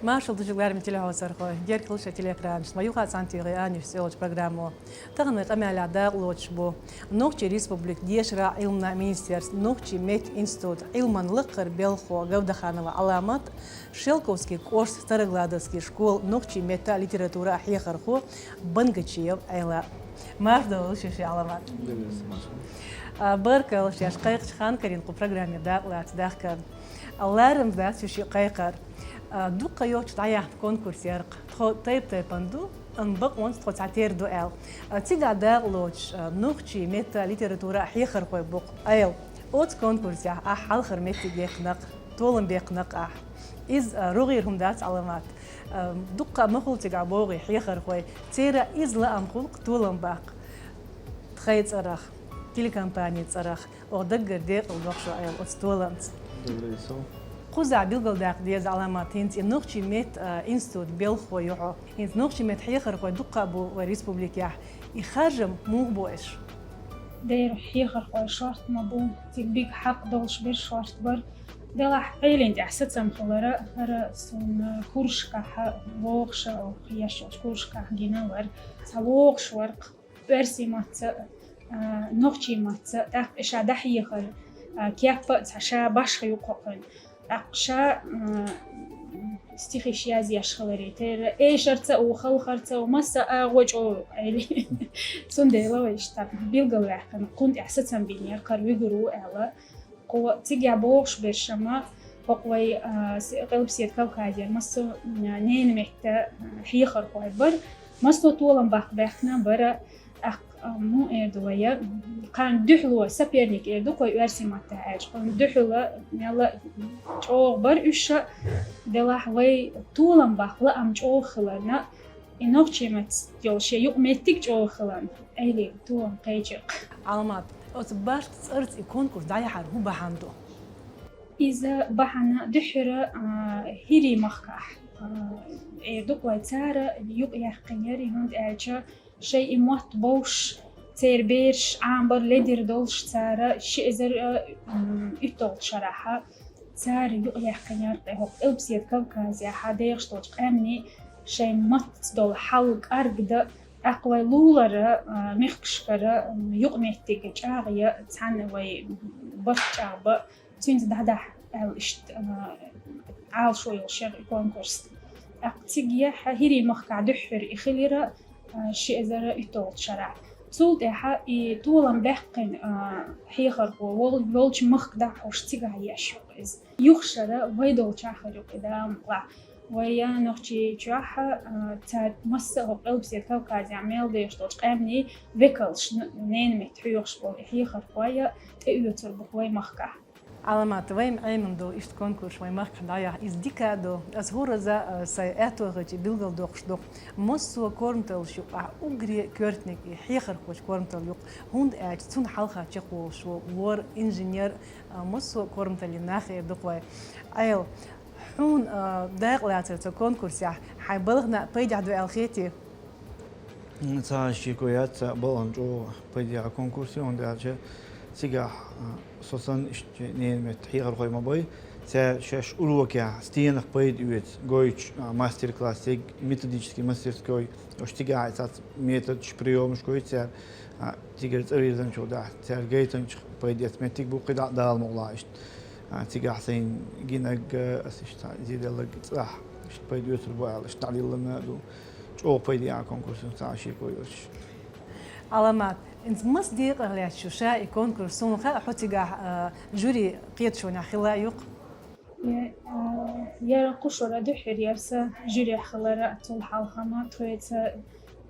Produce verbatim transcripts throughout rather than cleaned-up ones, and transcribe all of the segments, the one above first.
Маршал ду шуьга, лерам телехьовсархой, геркал шу телеэкранаш. Ма юха цхьан тӀегӀа аьнна йиш йолчу программо. Тахана къамелехь дакъалоцуш бу Нохчийн Республикан дешаран, Ӏилманан министерство, нохчийн меттан институт, Ӏилманан лакхара белхахо Гавдаханова Ӏаламат, Шелковский кӀоштан Старогладовский школан нохчийн меттан а, литературан а хьехархо Бангачиев Ӏела. Марша догӀийла шуьшиъ, Ӏаламат. ДогӀийла, марша. А, баркалла шаьш кхайкхачу ханна карийна кху программе дакъалаца дахкар. А, ларамза дац шуьшиъ кхайкхар. А, дуккха а йоццуш дӀаяьхьна конкурс яра-кх. Тхо тайп-тайпана ду, амма бакъонца тхо цхьатерра ду аьлла. А, цигахь дакъалоцуш, а, нохчийн меттан а, литературан а хьехархой бу-кх, Ӏела. Оцу конкурсехь ахь хьалхара меттиг яьккхина-кх, толам баьккхина-кх ахь. Иза, а, рогӀера хӀума дац, Ӏаламат. А, дуккха а ма хуьлу цигахь богӀий хьехархой, церан иза лаам хуьлу-кх толам баккха тхайн цӀарах, телекомпанин цӀарах. Оха даггара декъала доху шу, Ӏела, оцу толамца. Даггара со. Кхузахь билгалдаккха деза, Ӏаламат, хӀинца и нохчийн меттан, а, институтан белхахо ю хьо. ХӀинца нохчийн меттан хьехархой дуккха а бу вайн республикехь. И харжам муха бу аша? Дера, хьехархой шорта ма бу, цига бига хьакъ долуш бара, шорта бара. Делахь Ӏелин тӀехь сацам хилара, хӀара суна кружкахь вогӀуш, оха еш йолчу кружкахь гина вара. Цхьа вогӀуш вара-кх оьрсийн маттаца а, а, нохчийн маттаца а, тӀаккха ша дӀахьехар, а, кеп а, цхьа ша башха ю-кх кхуьнан. ТӀаккха ша, а, стихиш язъеш хиларе, тера эшарца а ву, халхарца а ву, массо а агӀо чӀогӀа ю-кх, Ӏели. Цундела вай иштта билгалваьккхина, кхунна тӀехь сацам бинера, кхара вуьгур ву аьлла. Кху цигахь богӀуш берш-м, хӀокху вай, а, с-, Къилбаседа Кавказера массо а, м, ненан меттан, а, хьехархой бара, массо а толам баккха баьхкина бара, тӀаккха, а, муха эр ду вай, кхарна дуьхьало, соперник эр ду-кх вай оьрсийн маттахь аьлча, кхарна дуьхьало мелла а чӀогӀа бара уьш, делахь вай толам баккха лаам чӀогӀа хиларна, и нохчийн меттан йолу шен юкъаметтиг чӀогӀа хиларна, Ӏели, ту ван кхечира-кх. Ӏаламат, оцу башха цӀарца и конкурс дӀаяхьар хӀун бахьана ду? Иза бахьана дуьххьара, а, ХӀирийн махкахь, а, эр ду-кх вай, цара юкъаяьккхинера, хӀунда аьлча шайн и мотт бовш, церан бераш Ӏамабар, ледара долуш цара ши эзар, а, м, уьтталгӀачу шарахь. Цара юкъаяьккхинера-кх хӀокху Къилбаседа Кавказехь дехаш долчу къаьмнийн шайн маттаца долу хьал кӀаргдан, тӀаккха вай лулара, а, мехкашкара, м, юкъаметтиг чӀагӀъян, цхьаьна вай барт чӀагӀбан, цуьнца дӀадахьа аьлла иштта, а, Ӏалашо йолуш яра и конкурс. ТӀаккха цигахь ХӀирийн махкахь дуьххьара и хилира, а, ши эзар уьтталгӀачу шарахь. Цул тӀаьхьа и толам баьккхина, а, хьехархо вол-, волчу махка дахьаш цигахь еш ю-кх иза. Юха шара вай долчохь хир ю-кх и, Дала мукълахь. Вай Нохчийчохь, а, цара массо а хӀокху Къилбаседа Кавказехь мел дехаш долчу къаьмнийн векалш, н-, ненан меттан хьоьхуш болу и хьехархой тӀеоьцур бу-кх вай махкахь. Ӏаламат, вай-м Ӏемина ду иштта конкурс вайн махкахь дӀаяхьа, иза дика а ду. Ас хӀоразза а сайн аьтто хилча билгалдоккхуш ду. Массо а корматаллаш юкъахь уггаре коьртаниг и хьехархочу корматалла ю-кх, хӀунда аьлча цунна хьалха чекхволуш волу лор, инженер, а, массо а корматаллин нах эр ду-кх вай. Ӏела, хьуна, а, дакъалацар цу конкурсехь хьайн балхана пайдехь ду аьлла хетий? М, цхьа а шеко яц, цхьа балхана чӀогӀа пайдехь конкурс ю, хӀунда аьлча цигахь, а, со санна иштта ненан меттан хьехархой ма бай, цара шаьш урокехь стенах пайда оьцу, гойтуш, а, мастер-класс, ерг методический мастерской, уьш цигахь а цхьацца методаш, приёмаш гойту цара, а, цигара цӀа вирзинчул тӀаьхьа, цара гайтинчух пайда эца меттиг бу-кх и, Дала мукълахь, иштта. А, цигахь сайна гинарг, а, ас иштта зеделларг цӀахь, иштта пайда оьцур бу аьлла, иштта дӀадиллина а ду. ЧӀогӀа пайдехь конкурс ю, цхьа а шеко йоцуш. Ӏаламат, хӀинца маса декъах лаьтташ ю ша и конкурс? Суна хаьа, хьо цигахь, а, жюри кхеташонехь хилла а ю-кх. Э, а, яра кху шура дуьххьара яра сан жюрехь хилар, цул хьалха-м тхоьца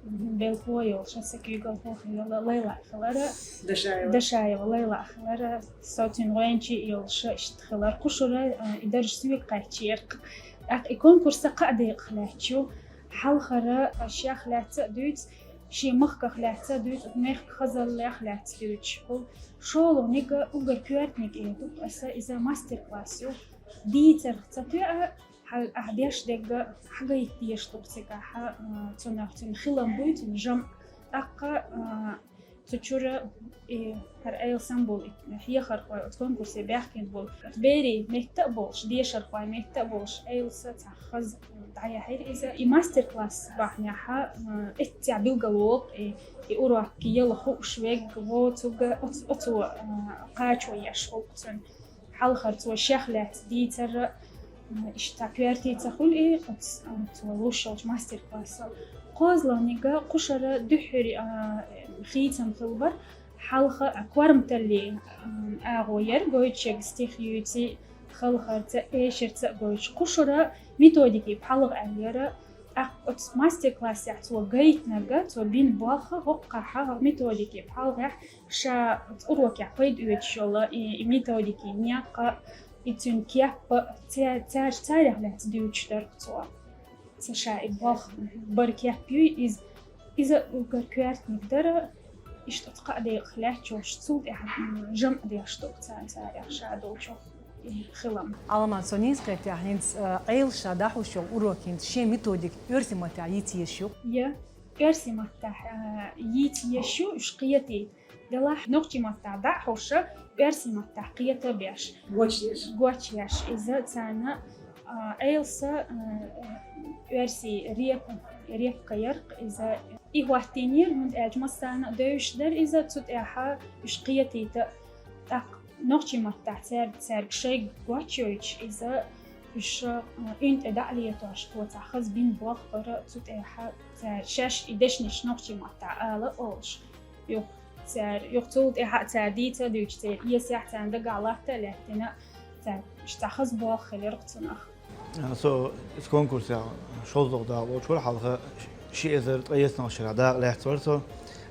белхо а йолуш, сан куьйгалхо хилла Лайла хилар. Дашаева. Дашаева Лайла хилар, со цуьнан гӀоьнчи а йолуш, иштта хилар. Кху шура, а, и дарж соьга кхаьчнера-кх. ТӀаккха и конкурс кхаа декъах лаьтташ ю. Хьалхара шех лаьцна а дуьйцу, шен махках лаьцна а дуьйцу, мехкан хазаллех лаьцна дуьйцуш. ХӀокху шолгӀаниг уггар коьртаниг эр ду-кх аса, иза мастер-класс ю. Дийцарх ца тоьа, хьал ахь деш дерг хьагайта дезаш ду-кх цигахь, а, цунах цуьнан хилам буй, цуьнан жамӀ. ТӀаккха, а, Цу чура и хӀара Айлсан болу и хьехархой оцу конкурсе баьхкина болу. Берийн метта а болуш, дешархойн метта а болуш, Айлса цхьа хаза дӀаяьхьира иза. И мастер-класс бахьанехьа, а, эццехь билгалволу и, и урок яла хууш верг воцург оц-, оцо, а, кхачо еш хӀокху цуьнан. Хьалхара цо шех лаьцна дийцар, а, иштта коьртий ца хуьлу и оц-, а, цо луш йолчу мастер-классо. КхозлагӀниг кхушара дуьххьара, а, хийцам хилла бара, хьалха, а, корматаллин, а, агӀо яра, гойтуш ерг стих юьйций, халхарца, эшарца а гойтуш. Кхушара методики пхьалгӀа аьллера, тӀаккха оцу мастер-классехь цо гайтинарг, цо бина болх хӀокхахь методики пхьалгӀехь ша урокехь пайда оьцуш йолу и, и методики некъ, и цуьнан кеп, ца-, цаьрш-, царех лаьцна дуьйцуш дара цо. Ца ша и болх бара кеп юй, иза, иза уггар коьртаниг дара, иштта оцу кхаа декъах лаьтташ йолуш, цул тӀаьхьа, м, жамӀ деш ду царна царех ша долчух и хилам. Аламат, со нийса кхетахь, хӀинца, а, Айлса дӀахьуш йолу урок хӀинца шен методик оьрсийн маттахь йийца езаш ю? Я, оьрсийн маттахь, а, йийца езаш ю, уьш кхетийта. Делахь нохчийн маттахь дӀа а хьуша, оьрсийн маттахь кхета а беш. Гочдеш. Гочдеш иза царна, а, Айлса, а, оьрсийн репа, репка ярх иза. И хӀоттийнера, хӀунда аьлча массарна а девзаш дара иза, цу тӀехь уьш кхетийта. ТӀаккха нохчийн маттахь цаьрга, цаьрга шайга гочйойтуш иза, уьш, а, уьн тӀе дӀа а летош, цо цхьа хаза бина болх бара, цу тӀехь цара шаьш и дешнаш нохчийн маттахь ала а олуш. Юха цара, юха цул тӀаьхьа а цара дийца а дуьйцуш, церан эсехь царна дагахь латта а лаьттина, цара иштта хаза болх хилира цунах. Со иза конкурсехь шолгӀа дакъа лоцуш вара, хьалха ши эзар ткъе ялсаманин шарахь дакъа лаьцна вара со.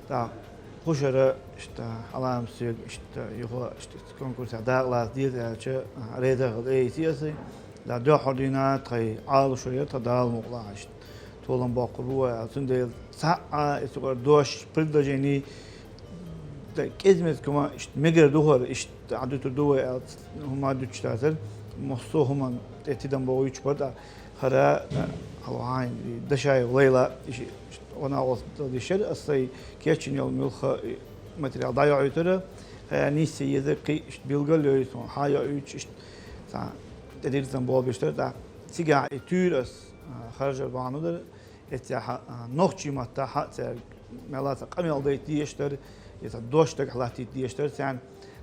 ТӀаккха кхушара иштта Аламат соьга иштта юха иштта конкурсехь дакъа лаца деза аьлча, рейдах а дӀаэций аса. ТӀаккха дуьххьара дийнахь тхайн Ӏалашо яра тхан Дала мукъалахь иштта. Толам боккхур бу вай аьлла. Цундела цхьа а, и цуьнан дош, предложени, да, кӀезмеза хӀума иштта мегар ду хӀара, иштта Ӏа дуьтур ду вай аьлла, хӀума дуьтуш дацара. Массо а хӀуманна тӀе тидам бохуьйтуш бара, тӀаккха хӀара, а, хьалха хьайн Дашаев Лайла, и ши-, иштта гӀо-накъосталла деш яра, аса сайн кечйина йолу муьлхха а материал дӀайохьуьйтура, хӀара нийсса еза кхин иштта билгал а йойсу, хьан йоуьйтуш иштта цхьа тӀедирзина болх беш дара, тӀаккха цигахь и туьйра ас, а, харжар бахьана дара, эццехь, а, нохчийн маттахь цаьрга мелла а цхьа къамел дайта дезаш дара, я цхьа дош дагахь латтийта дезаш дара царна.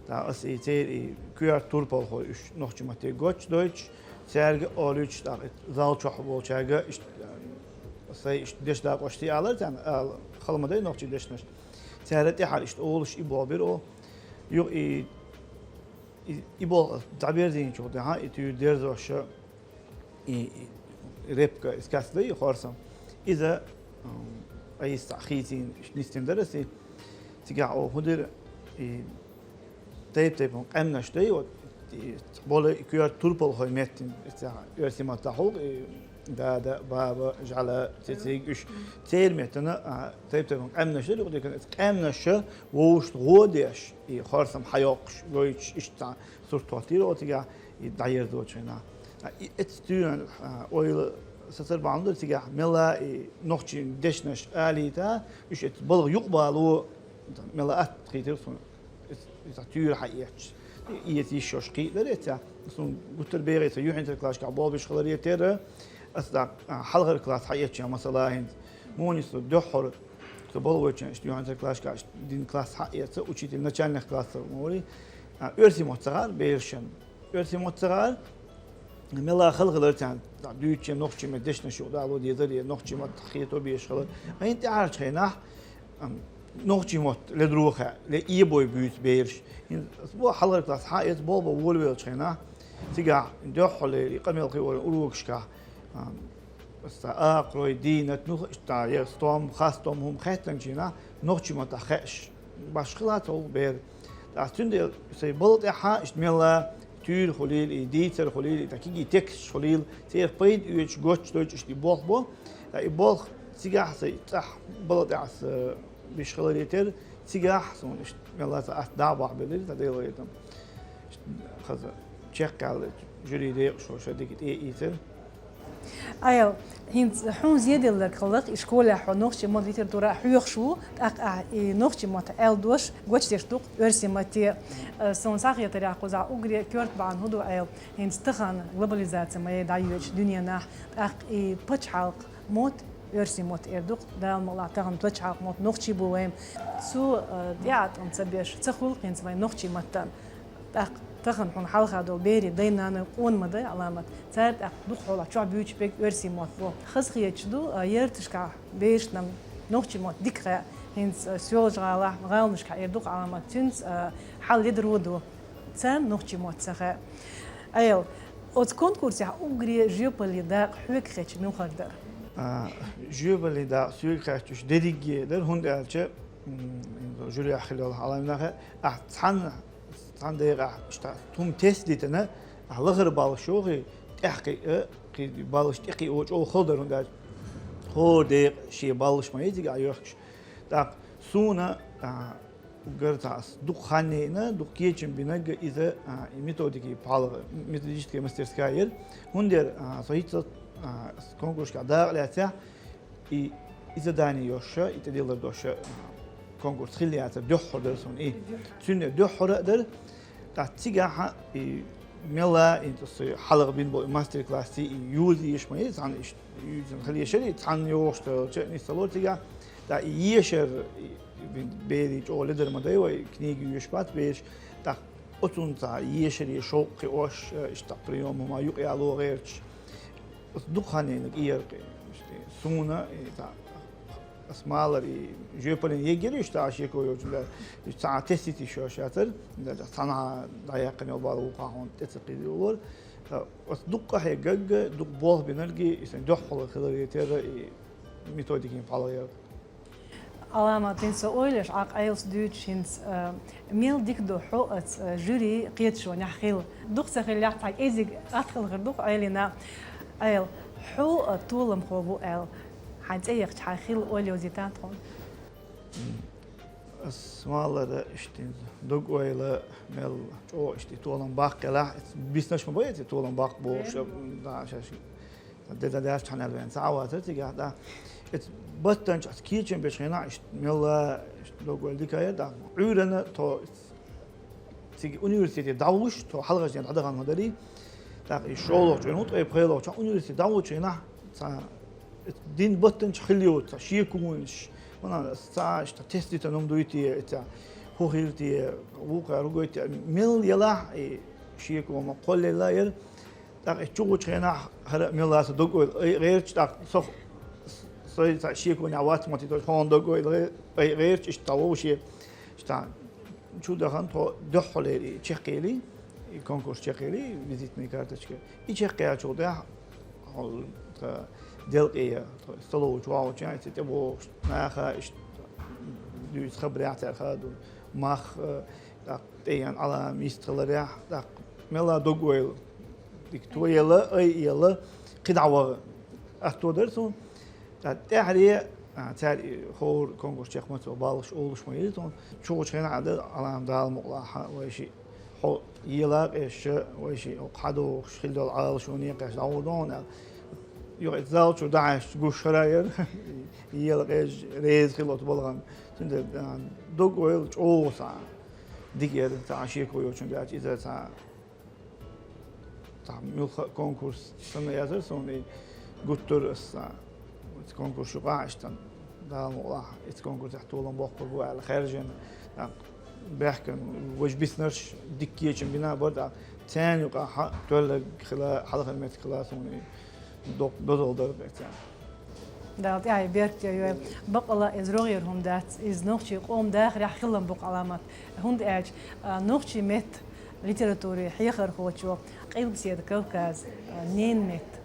ТӀаккха ас и церан и коьрта турпалхой уьш нохчийн матте гочдойтуш, цаьрга а олуьйтуш, тӀаккха и зал чохь болчаьрга иштта, а, сайн иштта дешдакъошца алара царна, ала хала ма дай нохчийн дешнаш. Цара тӀаьхьара иштта олуш и болх бира оха. Юха и, и, и болх дӀаберзийначул тӀаьхьа и туьйра дерзош, и, и репка, и сказка дай, и хорсам. Иза, м, айса цхьа хийцина нисдина дара аса. Цигахь оха хӀун дира, и тайп-тайпана къаьмнаш дай, вот, и болу и коьрта турпалхой меттина, и цхьа оьрсийн маттахь хьулкъ, и дада, баба, жӀаьла, цициг, уьш. Церан меттана, а, тайп-тайпана къаьмнаш дара, юкъа декана, къаьмнаша вовшашна гӀо деш, и хорсам хьайоккхуш, гойтуш, иштта цхьа сурт хӀоттийра оха цигахь, и дӀаерзочу хенахь. А, и эцу туьйранна, а, ойла сацар бахьана дара цигахь, мелла и нохчийн дешнаш алийта, уьш эцу балха юкъабало, мелла атта хийтира суна. Иза, иза туьйра хьаэцча. Иза йиш йолуш кхин а дара эццехь. Суна гуттар а бегӀий сан юьхьанцара классашкахь болх беш хиларе терра, аса дӀа, а, хьалхара класс хьаэцча, масала, хӀинца муха нисса дуьххьара, со балхавечча, иштта юьхьанцара классашкахь иштта дина класс хьаэца, учитель начальных классов ма варий, а, оьрсийн мотт ца хаьара берашна. Оьрсийн мотт ца хаьара, мелла хала хилар царна, дӀа дуьйцучу нохчийн меттан дешнаш юкъа дало дезар, я нохчийн мотт хето безаш хилар. Айна тӀаьхьарчу хенахь, ам, нохчийн мотт ледара хаьа, ле эбой буьйцу бераш. ХӀинца бо хьалхара класс хьаэца, болх бан волавеллачу хенахь, цигахь дуьххьарлера и къамел кхиоран урокашкахь, ам, аса акхарой, дийнат, ну, иштта, я стом, хастом хӀума хаьттанчийнахь, нохчийн маттахь хаьаш башха хилла цхьа бер. ТӀаккха цундела сайн балха тӀаьхьа иштта мелла туьйра хуьлийла, и дийцар хуьлийла, и тӀаккха кегий тексташ хуьлийла, церах пайда оьцуш, гочдойтуш иштта и болх бо. ТӀаккха и болх цигахь сайн цӀахь балха тӀаьхьа аса биш хиларе терра, цигахь суна иштта мелла цхьа атта дӀа а бахьа белира, цхьа Делан гӀойтам. Иштта хаза чекхъяьлла жюри декъашхо шайн дика тӀе а ийцира. Айл, хӀинца хьуна зеделларг хиларх, и школехь хьо нохчийн мотт, литература хьоьхуш ву, тӀаккха ахь и нохчийн мотт аьлла дош гочдеш ду-кх оьрсийн матте. Э, суна схьахетарехь, кхузахь уггаре коьрта бахьана хӀун ду аьлла, хӀинца тахана глобализаци ма яй дӀайоьдуш дуьненахь, тӀаккха и пачхьалкх мотт, оьрсийн мотт эр ду-кх, Дала мукъалахь, тахана пачхьалкх мотт нохчийн бу вайн. Цу, э, тӀеӀаткъам ца беш, ца хуьлу-кх хӀинца вайн нохчийн маттана. ТӀаккха тахана хьуна хьалха долу берийн дай-наной къона ма дай, Ӏаламат. Цара тӀаккха дукха хьолахь чохь буьйцуш берг оьрсийн мотт бу. Хазахеташ ду, а, ярташкахь берашна нохчийн мотт дика хаьа. ХӀинца, а, Соьлжа-ГӀалахь, гӀаланашкахь эр ду-кх, Ӏаламат, цуьнца, а, хьал ледара ву ду. Царна нохчийн мотт ца хаьа. Айл, оцу конкурсехь уггаре жоьпаллин дакъа хьоьга хеташ муьлхарг дара? А, жоьпаллин дакъа соьга хетташ дерриге дара, хӀунда аьлча, м, жюрехь хилла йолу Ӏаламат, ахь цхьана Цхьана декъехь иштта хӀума тесна дитина, ахь лахара баллаш йохий, тӀаьхьа кхин а, кхин баллаш тӀе кхин а чӀогӀа хала дара, хӀунда аьлча хӀора декъа шен баллаш ма яй цигахь йоьхкуш. ТӀаккха суна, а, уггар цхьа ас дукха хан йина, дукха кечам бинарг иза, а, и методики пхьалгӀа, методическая мастерская яра. ХӀунда яра, а, со хӀинца, а, конкурсашкахь дакъа лаьцнехь, и, и задание йолуш, и тӀедиллар долуш конкурс хилла яцара, дуьххьара дара суна и. Цуьнан дуьххьара а дара, ткъа цигахь и мелла, и со хьалха бина болу и мастер-класс, и йоза еш ма яй, цхьана иштта йоза хила еш яра, и цхьана йогӀуш хилча а нисса лора цигахь, ткъа и ешар, и, и бин берийн чӀогӀа ледар ма дай вай, книга йоьшуш бац бераш, ткъа оцунна цхьа ешаре шовкъ кхиош, иштта приём хӀума юкъа яло гӀерташ. Оцу дукха хан йинарг и яра-кх, суна, и, цхьа, ас ма аллара, и жоьпаллин еггара иштта шеко йоцуш, да, иштта цхьа тесна йиш йолуш яцара, да, да, цхьанхьа дӀаяьккхина йолу балла вукхахь хьуна тӀе ца кхийдалора. Оцу дукха къахьегнарг, дукха болх бинарг, и сайн дуьххьара хиларе терра, и методикин пхьалгӀа яра. Ӏаламат, хӀинца со ойла еш, Ӏа къайлаца дуьйцуш хӀинца, а, мел дика ду хьо оцу, а, жюри кхеташонехь хила. Дукха ца хиллехь, цхьа кӀезиг атта хилла хир ду-кх Ӏелина. Айл, хьо, а, толамхо ву аьлла, хьайн цӀе яхча, хьайн хилла ойла йовзийтахьа тхуна? Ас ма аллара, иштта дог-ойла мел чӀогӀа иштта толам баккха елахь, биснарш ма бай, толам баккха бохуш, да, шаьш Де дан даьлча хьан аьлла вен ца Ӏа вацара цигахь, да. Эцу баттанчу ас кечам бечу хенахь, иштта мелла, иштта дог-ойла дика яра, да. Ӏуьйранна тхо цига университете дӀавуш, тхо хьалхарчу дийнахь дӀадахана ма дарий. ТӀаккха и шолгӀачу хенахь, ткъе пхоьалгӀачу хьан университете дӀавучу хенахь, цхьа, эцу дин баттанчу хилла йоцу цхьа шеконаш, ванан ас цхьа иштта тесна дитина хӀума дуй те, эца хӀун хир те, вукхара хӀун гойту те, мел елахь, и шеко ма кхоллаелла яра. ТӀаккха и чугӀучу хенахь хӀара а мелла аса дог-ойла айа гӀерташ, тӀаккха со, со цхьа шеконехь вац ма тидо, хьуна дог-ойла айа гӀерташ, иштта вовше, иштта чу дахана тхо дуьххьалера и чекхъели, и конкурс чекхъели, визитная карточка. И чекхъяьллачул тӀаьхьа хьо тхан делкъе, тхо столовый чу вахучу, тӀе бохуш, наха иштта дуьйцу хабарехь цаьрха ду, мах, тӀаккха тӀеян Ӏалам йистхиларехь, тӀаккха мелла дог-ойла дика тоелла, айъелла, кхидӀа ваха атто дара цунна. ТӀаккха тӀаьхьаре, а, цара и хӀора конкурс чекхмаца баллаш олуш ма йилла цунна. ЧугӀучу хенахь а дара Ӏалам, Дала мукъалахь, вай шиъ хьо ела къеша, вай шиъ хьо хьадохуш хилла долу Ӏалашо некъаш дӀагӀо дона аьлла. Юха и зал чу дахьаьшча гуш хӀара яра, ела къежа реза хилла оцу балхана. Цундела, а, дог-ойла чӀогӀа схьа дика яра, цхьа шеко йоцуш баьлча, иза цхьа, цхьа муьлхха а конкурс санна яцара суна, и гуттара аса, а, оцу конкурс юкъахь иштта, Дала мукъалахь, оцу конкурсехь толам боккхур бу аьлла хаьржина, а, баьхкина, важа биснарш дика кечам бина а бара, а, царна юкъахь тоьлларг хила, хьалхара меттиг хила суна и доккха дозалла дара-кх царна. Дала тӀаьхье беркате йойла. Баккъала иза рогӀера хӀума дац, иза нохчийн къоман дахарехь хилла бу-кх Ӏаламат. ХӀунда аьлча, а, нохчийн меттан литературин хьехархочо Къилбаседа Кавказ, а, ненан меттан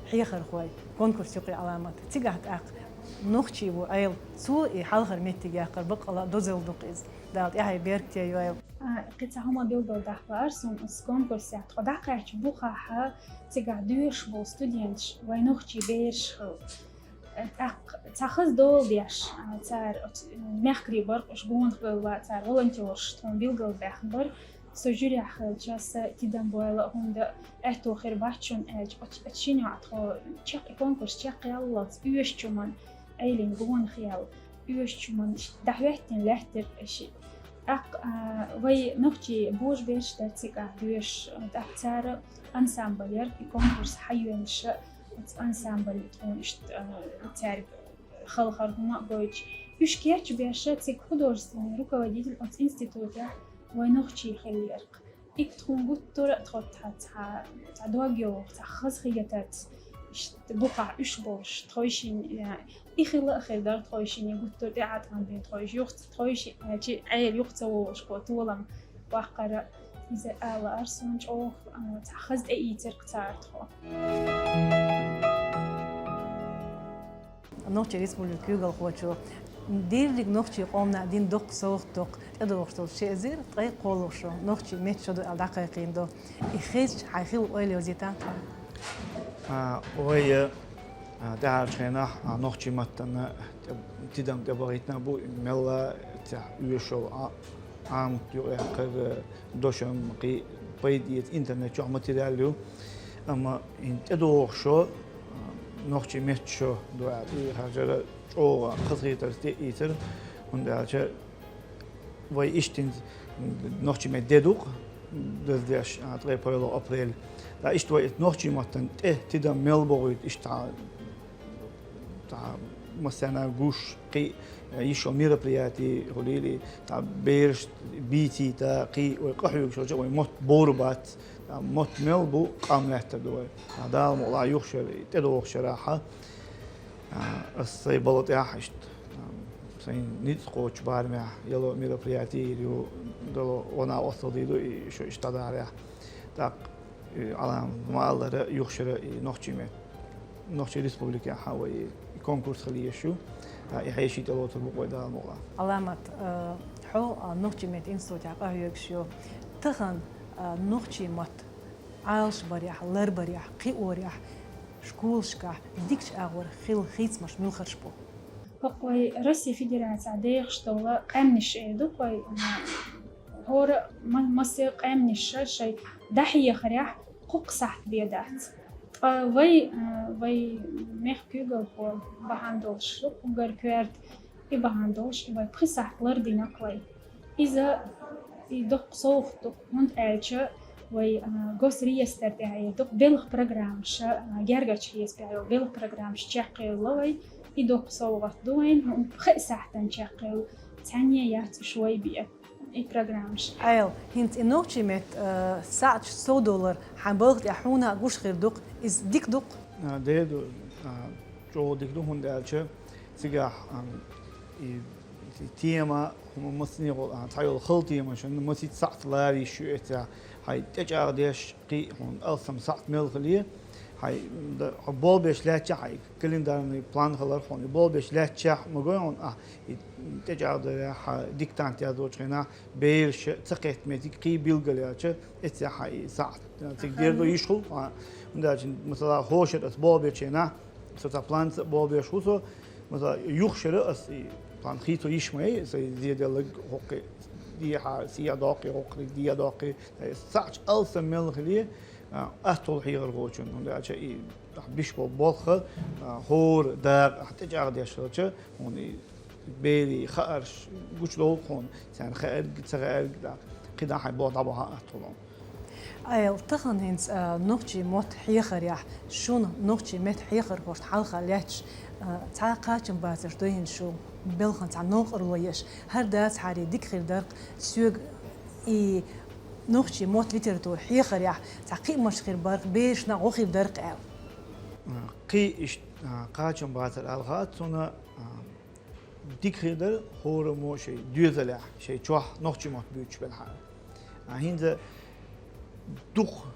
хьехархой конкурс юкъе Ӏаламат. Цигахь тӀаккха нохчи ву Ӏела, цо и хьалхара меттиг яккхар баккъала дозалла ду-кх иза. Дала тӀаьхье беркате йойла. А, кхин цхьа хӀума билгалдаккха лаьара суна, оцу конкурсехь тхо дӀакхаьчча бухахь, цигахь доьшуш болу студенташ вайн нохчийн бераш хилла. ТӀаккха цхьа хаза дола деш, а, цара оцу мехкарий бара-кх уьш, гонахвелла цара волонтёраш, тхуна билгалбаьхна бара. Со жюрехь хилча, са тидам бойла, хӀунда аьттув хир бац шуна аьлча, оч-, оцу шина йоӀ тхо чекх-, конкурс чекхъяллалц оьшучу хӀуманна Ӏелин гонах яьлла, оьшучу хӀуманна дӀахӀоьттина лаьттира ши. ТӀаккха, а, вай нохчий божаберш дара цигахь доьшуш, тӀаккха цара ансамбль яра и конкурс хьайоьнуш, оцу ансамбль тхуна иштта, а, цаьрга халхар хӀума а гойтуш. Уьш кечбеш, цига художественный руководитель оцу институтехь вай нохчий хиллера. И тхуна гуттара а тхо цхьа, цхьа, цхьа дог йогӀуш, цхьа хазахетарца, иштта бухахь уьш болуш, тхойшинна, и хила а хир дара тхойшинна, гуттара а тӀеӀаткъам бен тхойша юха ца, тхойши, чи Ӏела юха ца волуш кхо толам баккхара. Иза ала арсун чӀогӀа, а, цхьа хаза тӀеийцира цара тхо. Нохчийн Республикан куьйгалхочо дерриг нохчийн къомана дина доккха совгӀат доккху тӀедогӀуш долчу ши эзар ткъе кхоалгӀа шо нохчийн меттан шо ду аьлла дӀакхайкхийна ду. И хезча, хьайн хилла ойла йовзийтахьа тхуна. А, вай, а, тӀаьхьарчу хенахь, а, нохчийн маттана тӀе-, тидам тӀебахийтина бу, мелла цхьа оьшуш йолу а-, Ӏамат юкъаяьккхира, дошам, кхин пайда эца интернет чохь материал ю. Амма хӀинца тӀедогӀуш шо, а, нохчийн меттан шо ду аьлла, и хьажара чӀогӀа хазахетарца тӀеийцира, хӀунда аьлча вай иштта хӀинца нохчийн меттан де ду-кх, даздеш, а, ткъе пхоьалгӀа апрель. Ткъа иштта вай нохчийн маттана тӀе тидам мел бохуьйту иштта цхьа массарна гуш, кхин йиш йолу мероприяти хуьлийла, цхьа бераш бийцийта, кхин вай къахьоьгуш хилча, вай мотт бовр бац, цхьа мотт мел бу, къам лаьттар ду вай. Цхьа Дала мукъалахь юххера, тӀедогӀучу шарахь, а, ас сайн балла тӀехь иштта, а, сайн ницкъ кхочу барамехь яло мероприяти ю, дало вана оццал дийр ду, и шо иштта дӀадарехь. ТӀаккха И Ӏалам ма-аллара, юххера и нохчийн мет-, Нохчийн Республикехь вай и конкурс хила езаш ю. А, и хьеший тӀелоцур бу-кх вай Дала мукъалахь. Ӏаламат, а, хьо, а, нохчийн меттан институтехь къахьоьгуш ю. Тахана, а, нохчийн мотт Ӏалашбарехь, ларбарехь, кхиорехь школашкахь дикачу агӀор хила хийцамаш муьлхарш бу? ХӀокху вай Российн Федерацехь дехаш долу къаьмнаш эр ду-кх вай, а, хӀора ма-, массо а къаьмнаш шайн дӀахьехарехь кхузткъа сахьт бен дац. Ткъа вай, а, вай мехкан куьйгалхо бахьана долуш ду-кх уггар коьрта, и бахьана долуш и вай пхи сахьт лардина-кх вай. Иза и доккха совгӀат ду-кх, хӀунда аьлча вай, а, госреестр тӀехь эр ду-кх белхан программаш, а, гергарчу хьесапехь йолу белхан программаш чекхъевлла вай. И доккха совгӀат ду вайн, хӀунда пхи сахьтана чекхъевлла, цхьанне яц уьш вай бен. И программаш. Аьлла, хӀинца и нохчийн меттан, а, сахьташ совдовлар хьайн балха тӀехь хьуна а гуш хир ду-кх, иза дика ду-кх? А, де ду, а, чӀогӀа дика ду, хӀунда аьлча цигахь, а, и, и тема, хӀума массане а, а, цхьайолу хала темашна масийтта сахьт лара йиш ю эццехь, хьайн тӀечӀагӀдеш, кхин хьуна алсам сахьт мел хиле, хьайн д-, хьо болх беш лаьттачохь, хьайн календарный план хилар хьуна, и болх беш лаьттачохь ма гой хьуна ахь, и тӀечӀагӀдарехь, хьан диктант яздочу хенахь, бераш ца кхетта меттиг кхин билгалъяьлча, эццехь хьан и сахьт цига дер ду йиш хуьлу, а, хӀунда аьлча, масала, хӀокху шарахь ас болх бечу хенахь, со цхьа планца а болх беш ву со, масала, юхху шарахь ас и план хийцо йиш ма яй, сайн зеделларг хӀокху дехьа сехьа доккхий, хӀокхуниг дехьа доккхий, сахьташ алсам мел хиле, а, атталла хьехархочун, хӀунда аьлча и ахь беш болу болх, а, хӀора дакъа ахь тӀечӀагӀдеш хилча, хьуна и берийн хаарш гучудолу хьуна, царна хаьарг, ца хаьарг, кхидӀа хьайн болх дӀабахьа атта хьуна. Аьлла, тахана хӀинца, а, нохчийн мотт хьехарехь, шуна нохчийн меттан хьехархошна хьалха лаьтташ, а, цхьа кхачам бацарш дуй хӀинца шу белхан цхьа новкъарло еш, хӀара дацахьара дика хир дара-кх соьга и нохчийн мотт, литература хьехарехь цхьа кхиамаш хир бара-кх, берашна гӀо хир дара-кх аьлла. Кхин иштта, а, кхачам бацар ала хаьа суна, а, дика хир дара хӀораммо шайн доьзалехь, шайн чохь нохчийн мотт буьйцуш белахьара. А, хӀинца дукха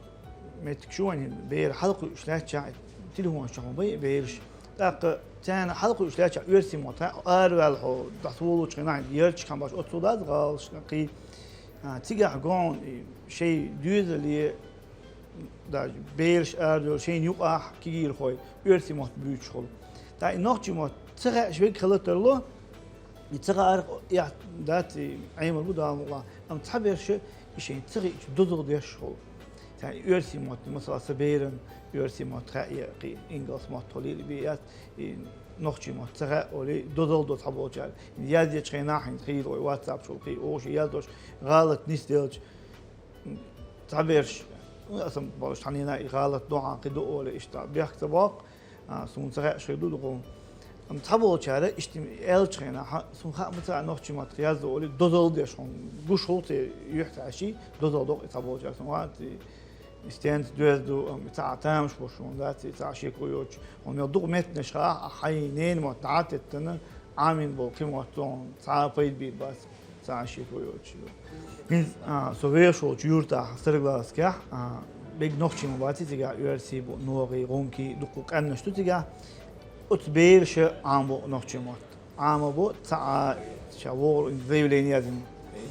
меттигаш ю вайн, бер хьалакхуьуш лаьттачохь, телефонаш чохь ма бай бераш. ТӀаккха царна хьалакхуьуш лаьттачохь оьрсийн мотт, хьа, араваьлла хьо дӀасаволучу хенахь, ярташкахь баш оццул дац гӀалашкахь кхин. А, цигахь гон, и, шайн доьзале, даже бераш арадевлла, шайна юкъахь кегийрхой оьрсийн мотт буьйцуш хуьлу. ТӀаккха и нохчийн мотт ца хаьаш верг хила тарло, и ца хаар эхь дац, и Ӏемар бу Дала мукъалахь, амма цхьаберш И шайн ца хиъча дозал деш хул. Цхьа оьрсийн мотт, масала, са беран оьрсийн мотт хаьа, кхы ингалс мотт хулийла бе яц, и нохчийн мотт ца хаьа олий, дозал до цхьаболчар. Яздеча хенахь хӀинца хийла вай WhatsApp чул, кхы укхаза яздеш, гӀалат нисделча, цхьаберш, ну, аса болуш хьанийна и гӀалат ду хьан кхы ду олий, иштта бехк ца боккху. А, суна ца хаьаш хир ду дукха. Амма цхьаболчара иштта аьллачу хенахь, суна хаьа ма ца а нохчийн маттахь яздо олий, дозалла деш хьуна гуш хул те юьхь цхьаьшший, дозалла доккху и цхьаболчара. Суна вац и стенца доьзна ду, амма и цхьа а тамаш бу шуна, дац и цхьа а шеко йоцуш. Хьуна мел дукха меттанаш хаьа, а хьайн ненан мотт дӀа а теттина, Ӏамийна болу кхин мотт цунна цхьа а пайда бийр бац. Цхьа а шеко йоцуш ю. ХӀинца, а, со вехаш волчу юьртахь, Староглазкехь, а, бегга нохчий ма баций цигахь, оьрсий бу, ногӀий, гӀумкий, дуккха къаьмнаш ду цигахь. Оцу бераша Ӏамабо нохчийн мотт. Ӏамабо, цхьа а ша вогӀур заявление язйина,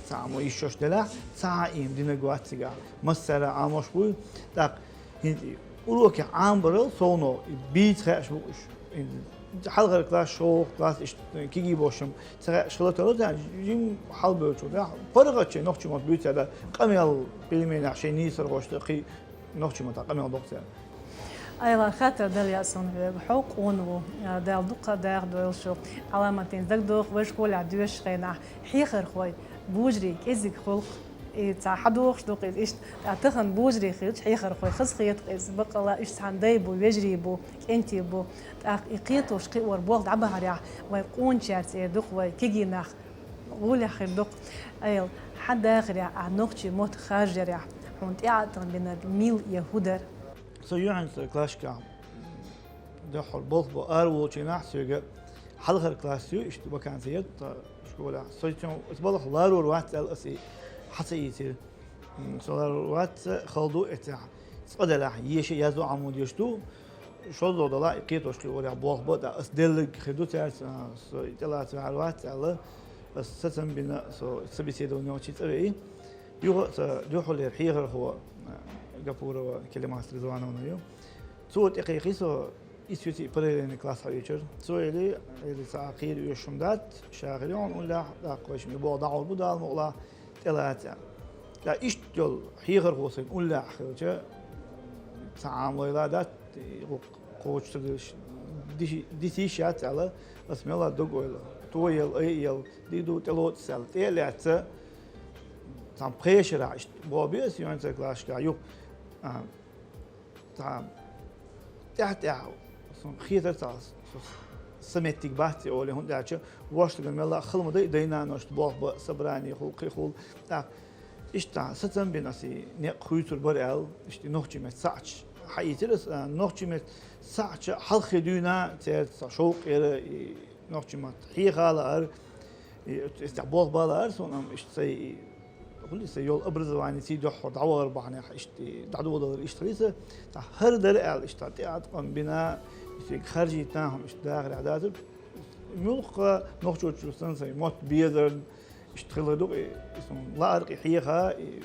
цхьа а мо йиш йолуш делахь, цхьа а иймма динарг вац цигахь. Массара а Ӏамош буй, тӀаккха ХӀинца и урокехь Ӏамабарал совнаха, и бийца хаьаш бу уьш. ХӀинца хьалхара класс, шолгӀа класс, иштта кегий бошам ца хаьаш хила тарло царна, жимма хьалабевллачул тӀаьхьа паргӀатчийн нохчийн мотт буьйцу цара, къамел пельменехь шайн нийсархошца кхин нохчийн маттахь къамел боккху цара. Айла, хаттар дала яа суна хьоьга, хьо къона ву, а, Дала дуккха а даха дойла шу. Ӏаламатин дагадогӀу вай школехь доьшучу хенахь, хьехархой, божарий кӀезиг хуьлу-кх, и цхьа хьадогӀуш ду-кх иза иштта. Ткъа тахана божарий хилча, хьехархой хазахета-кх иза. Баккъалла, уьш цхьана дай бу, вежарий бу, кӀентий бу. ТӀаккха и кхетош кхиор болх дӀабахьарехь, вайн къоначаьрца эр ду-кх вай, кегий нах гӀолехь хир ду-кх. Айла, хьан дахарехь, ахь нохчийн мотт харжарехь, хьуна тӀеӀаткъам бинарг мила я хӀун дара? Со юьхьанца классашкахь дуьххьара болх бо ара волчу хенахь, соьга хьалхара класс ю, иштта вакансия яра тхан школехь. Со цуьнан оцу балхах лорур вац аьлла, аса и хьа ца ийцира. М, со лорур вац, хала ду эцехь. Цкъа делахь, еша, язду Ӏамо дезаш ду. ШозлагӀа далахь, и кхетош кхиорехь болх бан, ткъа аса делларг хир ду цаьрца, а, со и тӀелаца ваьхьар вац аьлла, аса сацам бина, со собеседование йолчу цӀа веъна. Юха а сан дуьххьарлера хьехархо, а, Гапурова Келемас Ризвановна ю. Цо тӀекхайкхий со, исс ю цига параллельный класс хьаоьцура. Цо элира, элира, цхьа кхера оьшуш хӀума дац, ша хир ю хьуна уллехь, тӀаккха вайшимма и болх дӀагӀур бу, Дала мукъалахь, тӀелаца. Ткъа иштта йолу хьехархо сайна уллехь хилча, цхьа Ӏамалойла дац, и гӀуллакх кхочуш ца деш, диши-, дисийша яц аьлла, аса мелла дог ойла. Тоелла, айъелла, дийр ду, тӀелоцу аьлла, тӀе а лаьцна, цхьана пхешарахь иштта боху бе аса юьхьанца классашкахь юха, а, цхьа тӀаьхь-тӀаьхьа суна хетара цхьа, со, сан меттиг бац и олий, хӀунда аьлча вовшашкахь мелла а хала ма дай, дай-наношца болх бан, собрани хуьлу, кхин хуьлу, тӀаккха иштта сацам бина аса и некъ хуьйцур бара аьлла, иштта и нохчийн меттан сахьташ хьаийцира аса, а, нохчийн меттан сахьташ хьалххе дуьйна цаьрца цхьа шовкъ яра, и нохчийн мотт хьеха а лаара, и, иштта болх бан а лаара суна, амма иштта сайн и, хуьлий, сайн йолу образовани ций дуьххьара дӀавахар бахьанехь, иштта и дӀадоладалар иштта хилий сан, цхьа хӀара дара аьлла, иштта тӀеӀаткъам бина, и сайга харжийта хӀума иштта дахарехь дацара. Муьлхха нохчочунна санна сайн мотт безарна, иштта хилла ду-кх и, и суна лаара-кх и хьеха, и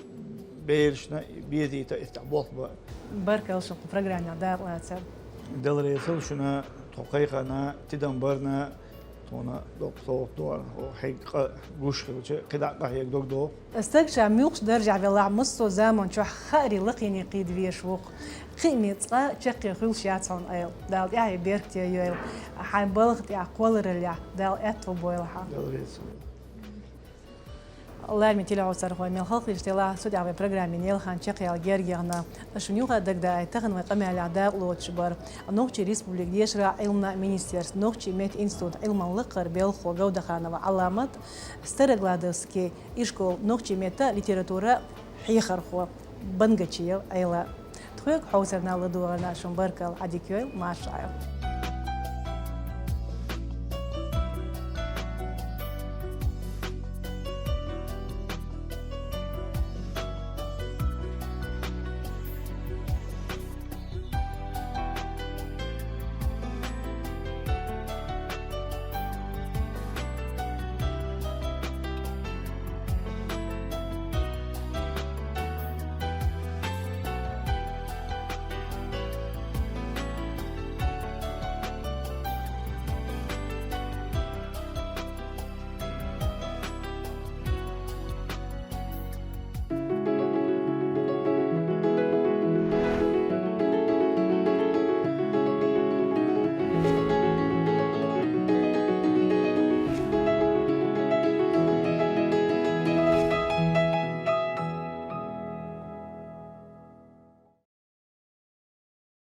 берашна, и безийта, и тӀехь болх бан. Баркалла шуна кху программехь дакъалацар. Дала реза хуьлда шуна, тхо кхайкхарна, тидам барна, тхуна доккха совгӀат ду хӀара, хьо хьегна къа гуш хилча, кхидӀа а къахьега дог доху. Стаг ша муьлххачу даржехь велахь, массо а заман чохь хаарий лакхийний кхийда везаш ву-кх. Кхиамийн цкъа чаккхе хуьлуш яц хьуна айла. Дала тӀаьхье беркате йойла. Хьайн балха тӀехь кхоллараллехь Дала аьтто бойла хьан. Дала реза хуьлда. Лармин телехьовсархой, мел хала хилча делахь, цу тӀехь вайн программин елхан чекхъяла герга яхна. Шуна юха а дагадаийта, тахана вайн къамелехь дакъа лоцуш бара Нохчийн Республикан дешаран, Ӏилманан министерствон нохчийн меттан институтан Ӏилман лакхара белхахо Гаудаханова Ӏаламат, Староглазовски ишколан нохчийн меттан, литературан хьехархо Бангачиев Ӏела. Тхоьга хьовсарна, ладогӀарна шуна баркалла, Ӏадика йойла, марша Ӏайла.